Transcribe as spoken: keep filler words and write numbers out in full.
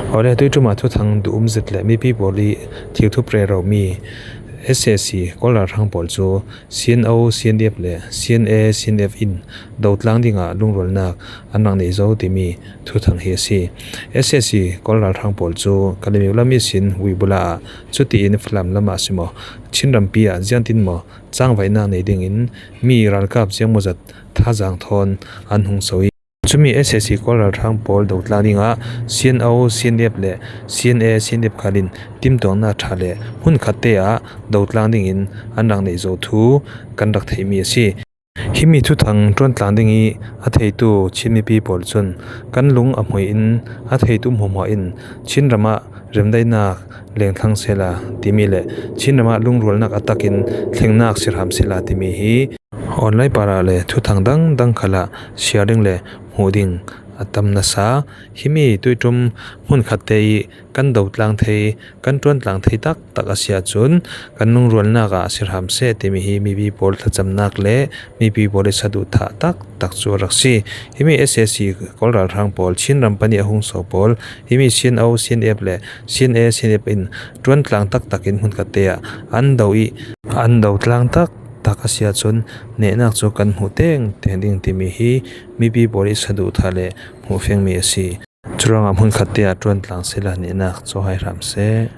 Awle, tui ṭuma thuthang duh um zet le mipi pawl i thil thup rero mi S A C Kawl ralhrang pawl cu C N O, C N F le C N A, C N F in dotlang dingah lungrualnak an rak nei zo timi thuthang hi a si. S A C Kawl ralhrang pawl cu Kalemyo lam ihsin Wibula ah, cutiin Falam lamah si maw, Chin rampi ah ziangtin maw cangvaihnak nei dingin mi ralkap ziangmawzat thazaang thawn an hung so i, cumi S A C Kawl ralhrang pawl dotlang dingah C N O, C N F le C N A, C N F khal in timtuaknak ṭha le hmunkhatte ah dotlang dingin an rak nei zo thu kan rak theihmi a si. Himi thuthang ṭuantlang ding i a theitu Chin mipi pawl cun kan lung a hmui in a theitu hmuahhmuah in Chin ramah remdaihnak lengthlang sehla timi le Chin ramah lungrualnak a takin thlengnak si hram sehla timi hi online para le thuthang dangdang khalah share ding le hmuh ding a tam nasa. Himi tuiṭum hmunkhatte i kan dotlang thei, kan ṭuantlang thei taktak a si ahcun kan lungrualnak ah si hram seh timi hi mipi pawl thlacamnak le mipi pawl i saduhthah taktak cu a rak si. Himi S A C Kawl ralhrang pawl, Chin ram pan i a hung so pawl, himi C N O, C N F le C N A, C N F in ṭuantlang taktak in hmunkhatte ah an do i an dotlang taktak a si ahcun nehnak cu kan hmuh tengteng ding timi hi mipi pawl i saduhthah le hmuhfiangmi a si. Curuangah hmunkhatte ah ṭuantlang sehla nehnak cawhai hram seh.